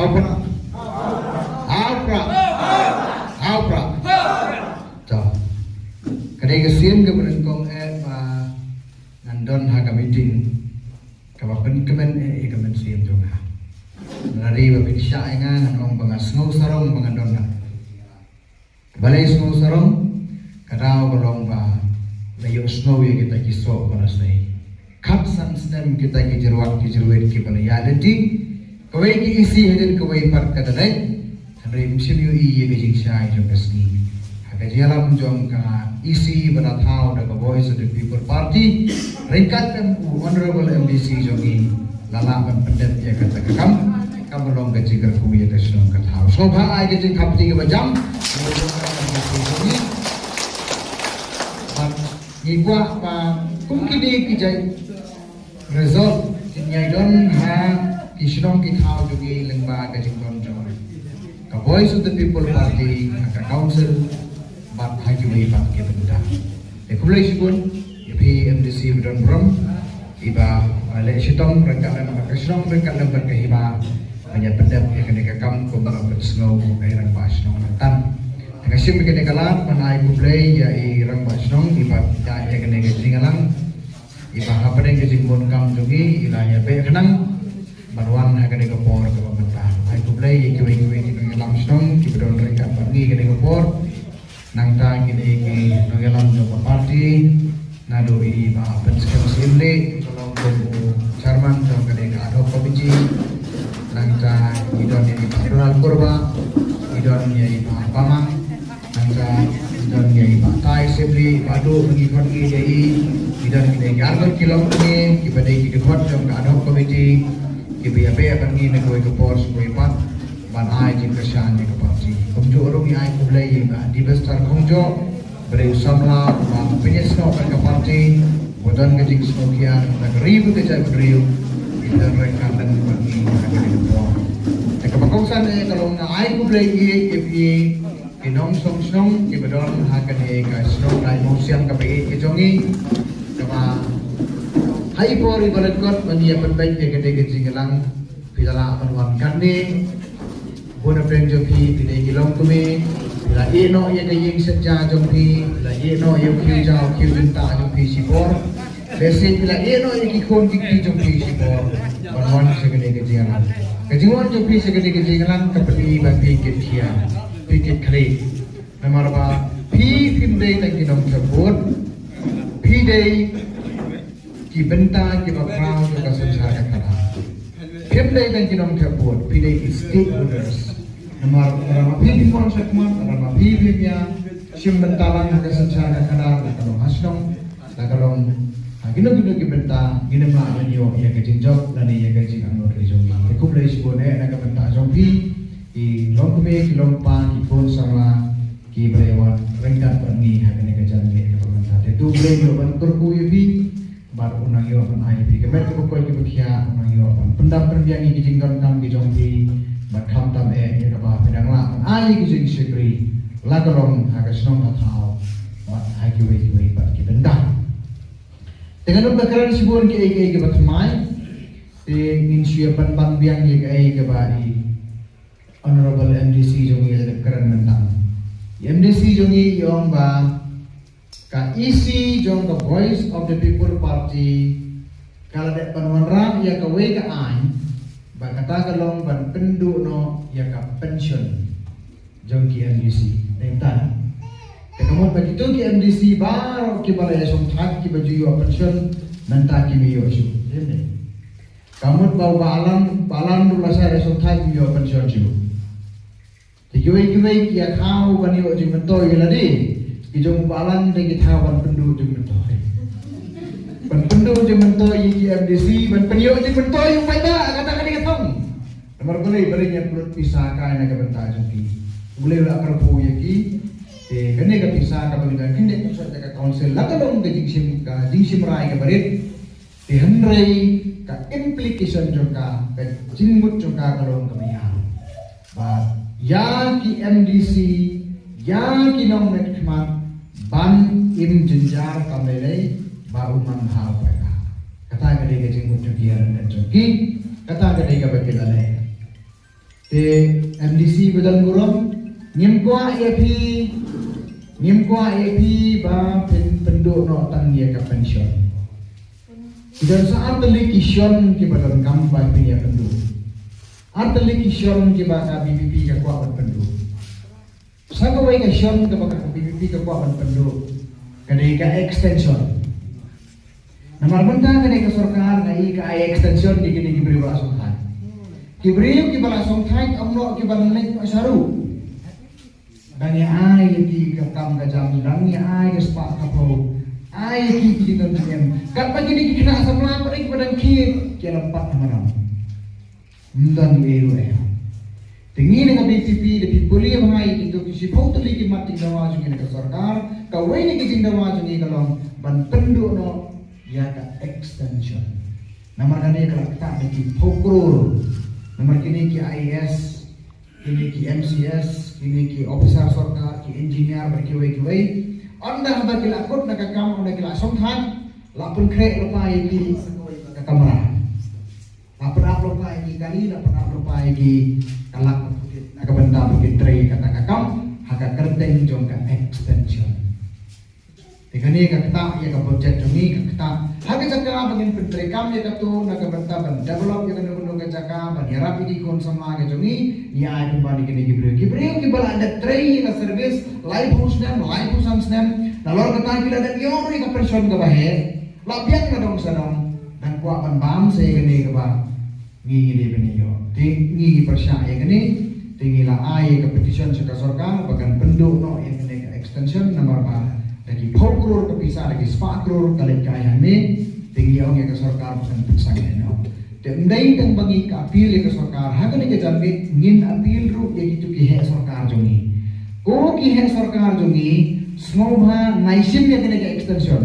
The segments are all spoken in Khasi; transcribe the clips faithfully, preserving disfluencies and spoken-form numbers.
Hau prah. Hau prah. Hau prah. To. Ka dei ka sien kaba nyngkong eh ba ngan don ha ka meeting kaba pynkmen eh ïa ka mynsiem jong nga. Nalor ba phin shah ïa nga ngan ong ba nga sngew sarong ba ngan don ha. Balei sngew sarong? Ka daw ka long ba la ïohsngew ïa kita ki soh ba la sei. Khatsan snem kita ki jyrwat ki jyrwit kiba la ïaid lynti. Kawei ki E C hadien kawei pat ka dei. Hynrei ym shym ïohi ïa ka jingshai jong ka sngi. Ha ka jingïalam jong ka E C ba la thaw da ka Voice of the People Party, ryngkat bad u Honorable M D C jong ngi, la lah ban pyndep ïa kata ka kam, kaba long ka jingkyrkhu ïa ka shnong ka thaw. Sngewbha ai ka jingkhapti kaba jam. Bad ngi kwah ba kum kine ki jait result kin ïai don ha ki shnong ki thaw jong ngi lyngba ka jingdon jong ka Voice of the People Party ha ka council bad ha kiwei pat ki bynta. Te khublei shibun ïa phi M D C ba don burom, iba, uh, leh shitom ryngkat lem bad ka shnong ryngkat lem bad ka hima ban ïa pyndep ïa kane ka kam kumba la pynsngew u rangbah shnong mynta. Te nga shim ïa kane ka lad ban ai khublei ïa i rangbah shnong iba ïa ïa kane ka jingïalang, iba hapdeng ka jingbunkam jong i i la ïa beh khnang ban wan ha kane ka por kaba mynta. Ai khublei ïa kiwei kiwei ki nongïalam shnong kiba don ryngkat bad ngi kane ka por. Nangta kine ki nongïalam jong ka party, naduh i Bah Pynskhem Syiemlieh, ka long kum u chairman jong kane ka ad hoc committee. Nangta i don ïa i Bah Dular Kurbah, i don ïa i Bah Bamang, nangta i don ïa i Bah Tai Syiemlieh, i Bah Duh, ngi khot ïa i, i don kine ki arngut ki longkmie kiba dei ki dkhot jong ka ad hoc committee kiba ïa beh bad ngi na kawei ka por sha kawei pat ban ai jingkyrshan ïa ka party. Kumjuh ruh ngi ai khublei ïa i Bah Dibastar Khongjoh, ba dei u samla uba pynïasnoh bad ka party, ba don ka jingsngewkhia na ka ri bad ka jaitbynriew, i don ryngkat lem bad ngi ha kane ka por. Te kaba kongsan eh ka long nga ai khublei ïa phi ki nongshong shnong kiba don ha kane ka shnong Dai Mawsiang kaba ïeit ka jong ngi, kaba ha i por iba lyngkot ban ïa pynbeit ïa kane ka jingïalang phi la lah ban wan katne. Bun na pdeng jong phi, phi dei ki longkmie, phi la ïeh noh ïa ka ïing shet ja jong phi, phi la ïeh noh ïa u khiew ja u khiew jyntah jong phi shipor. Lehse phi la ïeh noh ïa ki khun ki kti jong phi shipor ban wan sha kane ka jingïalang. Ka jingwan jong phi sha kane ka jingïalang ka pyni ba phi kit khia, phi kit khlieh. Namar ba phi phim dei tang ki nongthep vote, phi dei ki bynta kiba khraw jong ka synshar ka khadar. Phim dei tang ki nongthep vote, phi dei ki stakeholders. Namar lada ma phi phim wan shakhmat, lada ma phi phim ïa shim bynta lang ha ka synshar ka khadar, la ka long ha shnong, la ka long ha kino kino ki bynta, ngin ym lah ban ïoh ïa ka jingjop lane ïa ka jingangnud ka jong ngi. Te khublei shibun eh na ka bynta jong phi ki longkmie, ki longpa, ki khun samla kiba ïa wan ryngkat bad ngi ha kane ka janmiet kaba mynta. Te to U Blei un ïoh ban kyrkhu ïa phi, bad un nang ïoh ban ai ïa phi ka met kaba koit kaba khiah, un nang ïoh ban pyndap pynbiang ïa ki jingdonkam ki jong phi, bad khamtam eh ïa kaba phi dang lah ban ai ïa ki jingshakri, la ka long ha ka shnong ka thaw bad ha kiwei kiwei pat ki bynta. Te nga nud ba kren shibun kiei kiei kiba thymmai, te ngin shu ïa pynbang biang ïa kaei kaba i Honorable M D C jong ngi i la kren mynta. I M D C jong ngi i ong ba ka E C jong ka Voice of the People Party ka la dep ban wanrah ïa kawei ka aiñ ba kata ka long ban pynduh noh ïa ka pension jong ki M D C. Nangta te ka mut ba kito ki M D C baroh kiba la ïashongthait kiba ju ïoh pension, nangta kim ïoh shuh. Ka mut ba u Bah Alan, Bah Alan ruh la shah ïashongthait, ym ïoh pension shuh. Te kiwei kiwei ki ïa khaw ban ïoh jingmyntoi ïa lade, ki jong u Bah Alan te ki thaw ban pynduh jingmyntoi. Ban pynduh jingmyntoi ïa ki M D C, ban pynïoh jingmyntoi ïa u paidbah, kata ka dei ka thong. Namar balei, balei ngi pynlut pisa kai na ka bynta jong ki. U Blei u la kyrkhu ïa ki. Te kane ka pisa kaba ngi dang kyndit kynsot da ka council, la ka long ka jingshim, ka jingshim rai kaba rit. Te hynrei ka implication jong ka, ka jingmut jong ka ka long kaba ïa ba ïa ki M D C, ïa ki nongmihkhmat ban im jynjar, kam lei lei ba u man ha u paidbah. Kata ka dei ka jingmut jong ki, ïa lyndet jong ki. Kata ka dei kaba ki la leh. Te M D C ba don burom, ngim kwah ïa phi, ngim kwah ïa phi ba phin pynduh noh tang ïa ka pension. Ki don sa ar tylli ki shon kiba donkam ba phin ïa pynduh. Ar tylli ki shon kiba ka B P P ka kwah ban pynduh. Sa kawei ka shon kaba ka B P P ka kwah ban pynduh ka dei ka extension. Namar mynta kane ka sorkar nga i ka ai extension ïa kine ki briew ba la sngewthuh. Ki briew kiba la sngewthuh ym noh kiba la leit noh sha ruh. Dang ïa ai ïa ki ka kam ka jam, dang ïa ai ka spah ka phew. Ai ïa ki ki don jingem. Katba kine ki khynnah samla pat kiba dang khie ki la pat ha madan. Ym don ei ruh ei. Te ngi na ka B P P da phi pule bha ïa kito ki shiphew tylli ki mat jingdawa jong ngi na ka sorkar, kawei na ki jingdawa jong ngi ka long ban pynduh noh ïa ka extension. Namar kane ka la ktah da ki phew klur. Namar kine ki I A S, kine ki M C S, kine ki officer sorkar, ki engineer bad kiwei kiwei. Ynda haba ki la kut na ka kam, ynda ki la sngewthuh, la pynkhreh lypa ïa ki sa kawei ka kamra. La pynap lypa ïa ki kali, la pynap lypa ïa ki ka lak ka pyrthei, na ka bynta ba kin trei kata ka kam ha ka kyrteng jong ka extension. Te kane ka ktah ïa ka budget jong ngi, ka ktah ha ka jaka ba ngin pyntreikam ïa kato, na ka bynta ban develop ïa kano kano ka jaka, ban ïarap ïa ki khun samla ka jong ngi. Ngi ai pynban ïa kine ki briew, ki briew kiba la dep trei ïa ka service laiphew snem, laiphew san snem, nalor kata ki la dep ïoh ïa ka pension kaba heh. La biang na dong sha dong, dang kwah ban bam sa ïa kane kaba ngi ngi dei ban ïoh. Te ngi ngi pyrshah ïa kane, te ngi la ai ïa ka petition sha ka sorkar ba kan pynduh noh ïa kane ka extension, namar ba da ki phew klur ka pisa, da ki spah klur ka leit kai hangne. Te ngi ong ïa ka sorkar ba kan pynsang ïa noh. Te ym dei tang ba ngi ka appeal ïa ka sorkar, ha kane ka janmiet ngin appeal ruh ïa kito ki heh sorkar jong ngi. Ko ki heh sorkar jong ngi, sngewbha nai shim ïa kane ka extension.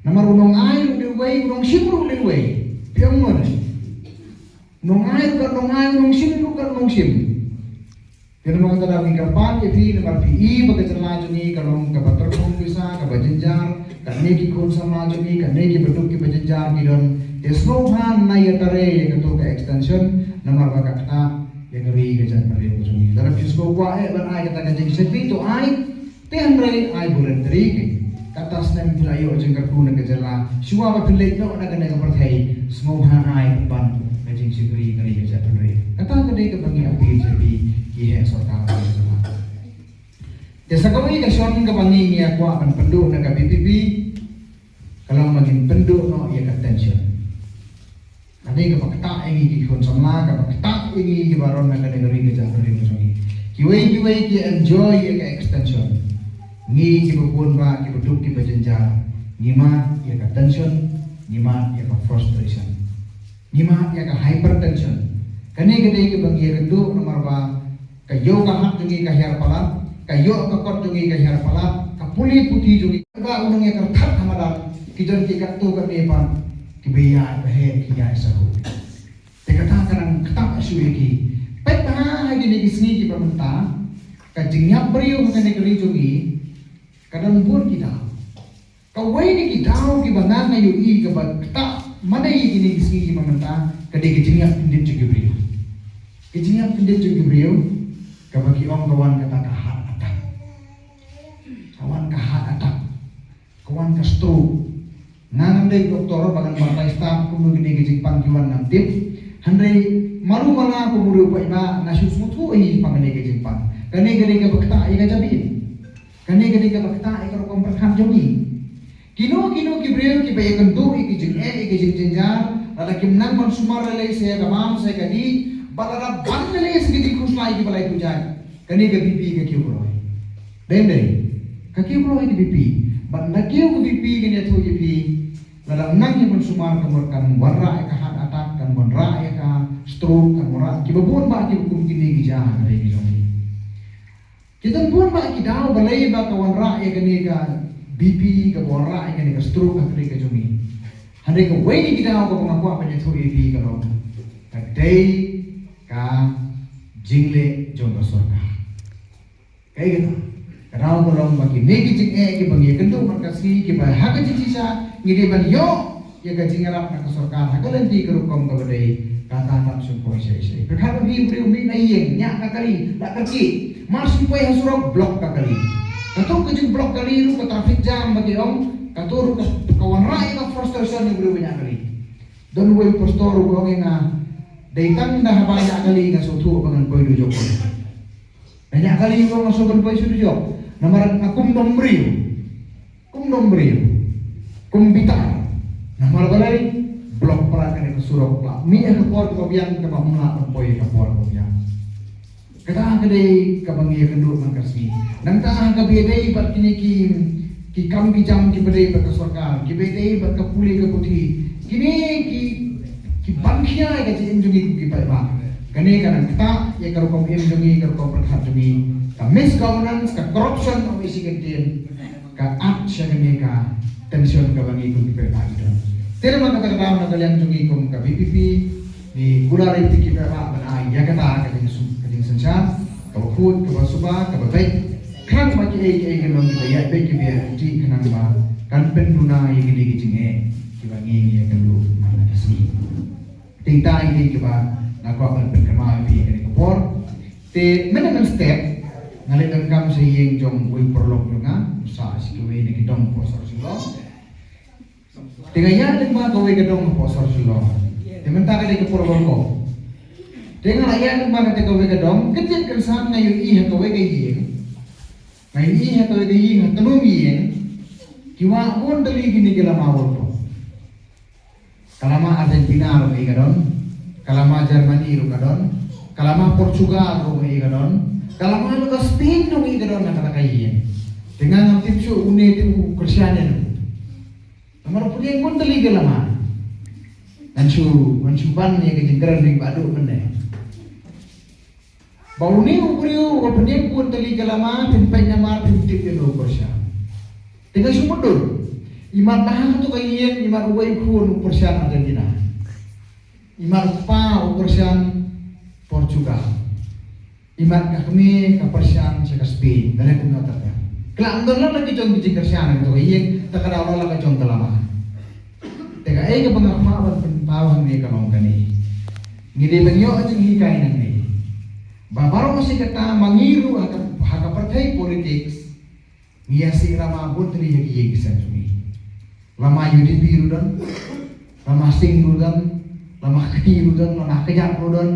Namar u nongai ruh dei uwei, u nongshim ruh dei uwei. Phi ong mo ne? U nongai ruh ka nongai, u nongshim ruh ka nongshim. Te namar kata da ngi kyrpad ïa phi, namar phi i ba ka jylla jong ngi ka long kaba tyrkhong pisa, kaba jynjar, kane ki khun samla jong ngi, kane kiba duk kiba jynjar ki don. Te sngewbha nai ïatrei ïa kato ka extension, namar ba ka ktah ïa ka ri ka jaitbynriew ka jong ngi. Lada phi sngewkwah eh ban ai kata ka jingshakri to ai. Te hynrei ai voluntary, kata snem phi la ïoh jingkyrkhu na ka jylla, shuwa ba phi leit noh na kane ka pyrthei, sngewbha ai pynban ka jingshakri ka ri ka jaitbynriew. Kata ka dei kaba ngi appeal ïa phi ki heh sorkar ka jylla. Te sa kawei ka shon kaba ngi ngi ïa kwah ban pynduh na ka B P P, ka long ba ngin pynduh noh ïa ka tension. Kane kaba ktah ïa ngi ki khun samla, kaba ktah ïa ngi kiba ron na kane ka ri ka jaitbynriew ka jong ngi. Kiwei kiwei ki enjoy ïa ka extension. Ngi kiba bun bah, kiba duk kiba jynjar, ngi mad ïa ka tension, ngi mad ïa ka frustration, ngi mad ïa ka hypertension. Kane ka dei kaba ngi ïakynduh namar ba ka ïoh ka hat jong ngi ka hiar palat, ka ïoh ka kot jong ngi ka hiar palat, ka pule puthi jong ngi. Ba u nongïakyrthat ha madan, ki don ki katto katne pat kiba ïaid ba heh, ki ïaid sahut. Te kata ka nang ktah shuh ïa ki. Peit bha ha kine ki sngi kiba mynta, ka jingïap briew ha kane ka ri jong ngi ka don bun ki daw. Kawei na ki daw kiba nga nga ïohi kaba ktah mane ïa kine ki sngi kiba mynta, ka dei ka jingïap kyndit jong ki briew. Ka jingïap kyndit jong ki briew, kaba ki ong ka wan kata ka heart attack. Ka wan ka heart attack. Ka wan ka stroke. Nga ngam dei doktor ba ngan batai stad kumno kine ki jingpang ki wan ngam tip. Hynrei malu mala kumno ruh ba nga shu sngewthuh hi ba kane ki jingpang. Kane ka dei kaba ktah ïa ka jabieng. Kane ka dei kaba ktah ïa ka rukom pyrkhat jong ngi. Kino kino ki briew kiba ïakynduh ïa ki jingeh ïa ki jingjynjar, lada kim nang ban sumar lei lei sa ïa ka bam sa ïa ka dih, bad lada ban lei lei sa ki jingkhuslai kiba lai pynjah. Kane ka B P ka kiew kloi. Dei ym dei? Ka kiew kloi ka B P. Bad lada kiew ka B P kan ïathuh ïa phi, lada nang ïa ban sumar ka mut kan wanrah ïa ka heart attack, kan wanrah ïa ka stroke, kan wanrah kiba bun bah kiba kum kine ki jia ha ka ri ka jong ngi. Ki don bun bah ki daw balei ba ka wanrah ïa kane ka B P, ka wanrah ïa kane ka stroke ha ka ri ka jong ngi. Hynrei kawei na ki daw kaba nga kwah ban ïathuh ïa phi ka long, ka dei ka jingleh jong ka sorkar. Kaei kata? Ka daw ka long ba kine ki jingeh kiba ngi ïakynduh man ka sngi, kiba ha ka jingshisha ngi dei ban ïoh ïa ka jingïarap na ka sorkar ha ka lynti ka rukom kaba dei, Kata tam sum poi sei sei. Pyrkhat u hi briew mih na ïing, ñiah ka kali, la kyrkieh. Mar sum poi ha surok, block ka kali. Kato ka jing block kali ruh ka traffic jam ba ki ong, kato ruh ka, ka wanrah ïa ka frustration ïa u briew ba ñiah kali. Don uwei u pastor ruh u ong ïa nga, dei tang da haba ñiah kali nga sngewthuh ba ngan poi dujok. Nga ñiah kali u ong nga sngewthuh ban poi sha dujok. Namar nga kum dom briew. Kum dom briew. Kum bitar. Namar balei? Block para kane ka surok, la mih ha ka por kaba biang, kaba ym lah ban poi ha ka por kaba biang. Kata ka dei kaba ngi ïakynduh man ka sngi. Nangta ha kaba ïadei bad kine ki, ki kam ki jam kiba dei bad ka sorkar, kiba dei bad ka pule ka puthi. Kine ki, ki ban khia ïa ka jingim jong ngi kum ki paidbah. Kane ka nang ktah ïa ka rukom im jong ngi, ka rukom pyrkhat jong ngi. Ka misgovernance, ka corruption of isi kyntien. Ka add sha kane ka tension kaba ngi kum ki paidbah ngi don. Te namar kata ka daw na ka liang jong ngi kum ka V P P, ngi kular ïa phi ki paidbah ban ai ïa kata ka jingsynshar, kaba khuid, kaba suba, kaba beit. Khnang ba kiei kiei ki long kiba ïaid beit, kiba ïaid beit, khnang ba kan pynduna ïa kine ki jingeh kiba ngi ngi ïakynduh man la ka sngi. Te ita i dei kiba nga kwah ban pynkynmaw ïa phi ha kane ka por. Te mynta mynstep nga leit donkam sha ïing jong uwei u paralok jong nga, u sah sha kiwei na ki dong hapoh sor Shillong. Te nga ïaid lyngba kawei ka dong hapoh sor Shillong. Te mynta ka dei ka por baroh. Te nga la ïaid lyngba kata kawei ka dong, kyntien kynsan nga ïohi ha kawei ka ïing. Nga ïohi ha kawei ka ïing, ha tnum ïing. Ki wah bun tylli kine ki lama baroh. Ka lama Argentina ruh ka don, ka lama Germany ruh ka don, ka lama Portugal ruh ka don, ka lama ruh ka Spain ruh ka don na kata ka ïing. Te nga ngam tip shuh une te u Khristan ïa u. Namar pyrshah bun tylli ka lama. Ngan shu, ngan shu ban ïa ka jingkren ning ba duk mynne. Ba une u briew uba pynïeng bun tylli ka lama, phin peit namar phin tip ïa u Khristan. Te nga shu mutdur. Imat ba ha kato ka ïing, imat uwei u khun u Khristan Argentina. Imat u kpa u Khristan Portugal. Imat ka kmie ka Khristan sha ka Spain. Dang leh kumno kata. Khlem don la ki jong ki Khristan ha kato ka ïing, te ka daw la ka jong ka lama. Te kaei kaba nga kwah ban pynpaw hangne ka long kane. Ngi dei ban ïoh jinghikai nangne. Ba baroh shi katta ma ngi ruh ha ka, ha ka pyrthei politics, ngi ïa sih lama bun tylli ha ki ïing ki sem jong ngi. Lama U D P ruh don, lama Sing ruh don, lama Kti ruh don, lama Kjat ruh don.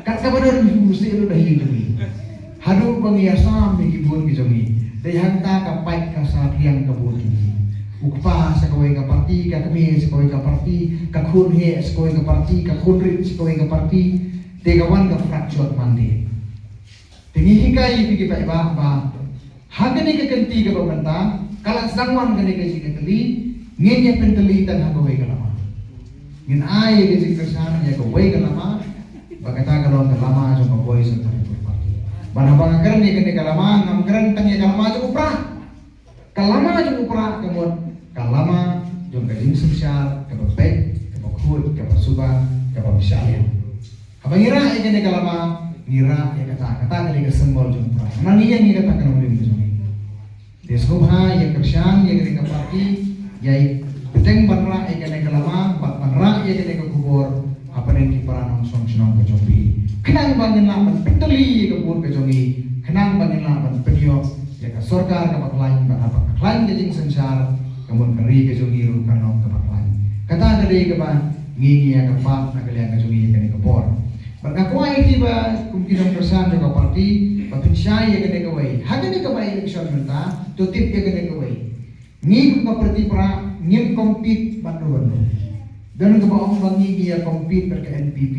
Kat kaba don u sih ruh da hi jong ngi. Haduh ba ngi ïa sam ïa ki bun ki jong ngi. Dei hangta ka pait ka saphriang ka bun jong ngi. U kpa sa kawei ka parti, ka kmie sa kawei ka parti, ka khun heh sa kawei ka parti, ka khun rit sa kawei ka parti. Te ka wan ka fracture man de. Te ngi hikai ïa ki paidbah ba ha kane ka kynti kaba mynta, ka la sdang wan kane ka jingkylli, ngin ïa pyntylli tang ha kawei ka lama. Ngin ai ïa ka jingkyrshan ïa kawei ka lama, ba kata ka long ka lama jong ka Voice of the People Party. Ba haba nga kren ïa kane ka lama, ngam kren tang ïa ka lama jong u Prah. Ka lama jong u Prah ka mut ka lama jong ka jingsynshar kaba beit, kaba khuid, kaba suba, kaba bishar. Haba ngi rah ïa kane ka lama, ngi rah ïa kata, kata ka dei ka symbol jong u Prah. Ngi ïeng ïa kata ka nongrim ka jong ngi. Te sngewbha ïa kyrshan ïa kane ka parti, ïa bteng ban rah ïa kane ka lama, bad ban rah ïa kane ka khubor hapdeng ki para nongshong shnong ka jong phi. Khnang ba ngin lah ban pyntylli ïa ka bun ka jong ngi, khnang ba ngin lah ban pynïoh ïa ka sorkar kaba khlaiñ, bad haba ka khlaiñ ka jingsynshar, ka mut ka ri ka jong ngi ruh kan long kaba khlaiñ. Kata ka dei kaba ngi ngi ïa ka pat na ka liang ka jong ngi ïa kane ka por. Bad nga kwah ïa phi ba kum ki nongkyrshan jong ka parti, ba pynshai ïa kane kawei. Ha kane ka by-election mynta, to tip ïa kane kawei. Ngi kum ka parti Prah, ngim compete bad no bad no. Don kiba ong ba ngi ngi ïa compete bad ka N P P,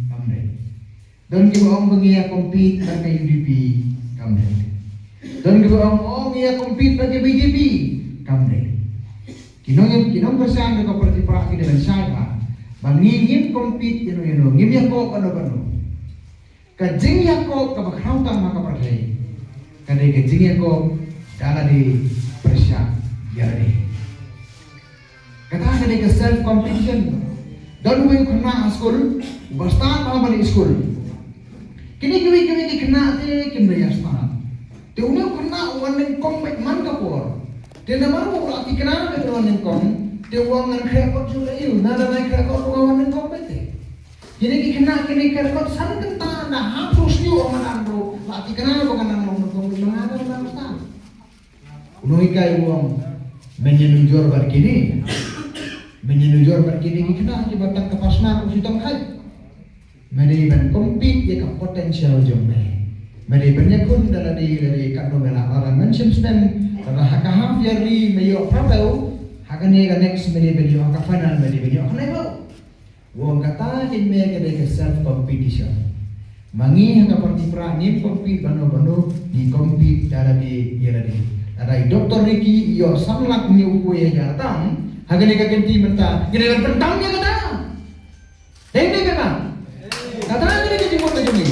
kam dei. Don kiba ong ba ngi ïa compete bad ka U D P, kam dei. Don kiba ong, oh, ngi ïa compete bad ka B J P, kam dei. Ki nong, ki nongkyrshan jong ka parti Prah ki dei ban shai ba, ba ngi ngim compete ïa no ïa no, ngim ïakob bad no bad no. Ka jingïakob kaba khraw tam ha ka pyrthei ka dei ka jingïakob da lade pyrshah ïa lade. Kata ka dei ka self competition. Don uwei u khynnah ha skul uba stad bha ban leit skul. Kine kiwei kiwei ki khynnah te kim da ïa stad. Te une u khynnah u wan nyngkong beit man ka por. Te namar u la thikna beit u wan nyngkong, te u wan ngan khreh kot jong u, lada nai khreh kot u wan nyngkong beit te. Kine ki khynnah kine ka record san kynta na ha pus nyu ong madan bro. La ti kena ba ka nang long nang kong ma nga da madan sta. Uno i kai u ong, men ïa nujor bad kine. Men ïa nujor bad kine ki khynnah kiba tang ka pass mark u shu tang hai. Me dei ban compete ïa ka potential jong me. Me dei ban ïakhun da lade lade katno me lah, lada men shim snem, lada ha ka half yearly me ïoh phra phew, ha kane ka next me dei ban ïoh, ha ka final me dei ban ïoh khyndai phew. Ong kata kine ka dei ka self competition. Ma ngi ha ka party Prah ngim compete bano bano, ngi compete da lade ïa lade. Lada i Doctor Ricky i ïoh san lak hynñiewphew hajar tam ha kane ka kynti mynta, ngi dei ban pyntam ïa kata. Dei, dei, dei, bang. Kata ka dei ka jingmut ka jong ngi.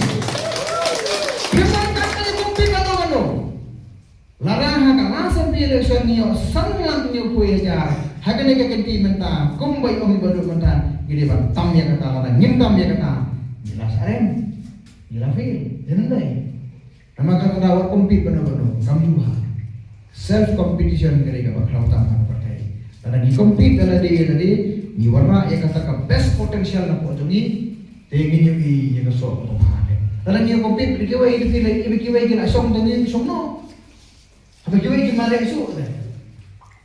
Ngim pyntam, ka jingmut ka jong ngi. Lada ha ka last M P election ngi ïoh san lak hynñiewphew hajar ha kane ka kynti mynta, kumba i ong i Bah Duk mynta, ngi dei ban tam ïa kata, lada ngim tam ïa kata, ngi la sarem, ngi la fail. Dei nang dei. Namar kata da wat compete bano bano, kam ju ha. Self competition ka dei kaba khraw tam ha ka pyrthei. Lada ngi compete da lade ïa lade, ngi wanrah ïa kata ka best potential napoh jong ngi, te ngin ïohi ïa ka soh kaba bha. Lada ngi compete bad kiwei, ïa kiwei, ïa kiwei ki la shong da ngi, shong noh. Haba kiwei ki mareh shuh te.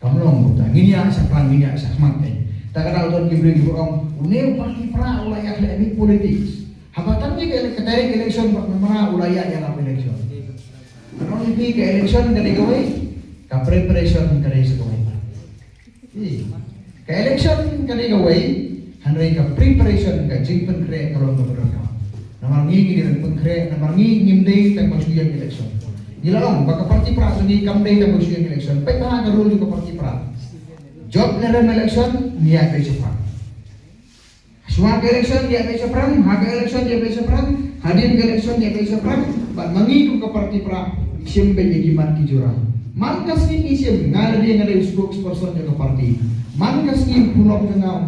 Kam long kumta, ngin ïaid shaphrang, ngin ïaid shakhmat te. Ta ka daw don ki briew kiba ong, une u party Prah u la ïaid leh mih politics. Haba tang ïa ka ele-, ka tarik election bad mynta u la ïaid ïalap election. Ka long ïa phi, ka election ka dei kawei, ka preparation ka dei sa kawei. Ï, ka election ka dei kawei, hynrei ka preparation, ka jingpynkhreh ka long kaba donkam. Namar ngi ngi dei ban pynkhreh, namar ngi ngim dei tang ba shu ïeng election. Ngi la ong ba ka party Prah jong ngi kam dei tang ba shu ïeng election. Peit bha ka rule jong ka party Prah. Jop ne rem election, ngi ïaid beit shaphrang. Shuwa ka election ngi ïaid beit shaphrang, ha ka election ngi ïaid beit shaphrang, hadien ka election ngi ïaid beit shaphrang, bad ma ngi kum ka party Prah, ngi shim beit ïa ki mat ki jura. Man ka sngi ngi shim, nga lade nga dei u spokesperson jong ka party. Man ka sngi u paralok jong nga u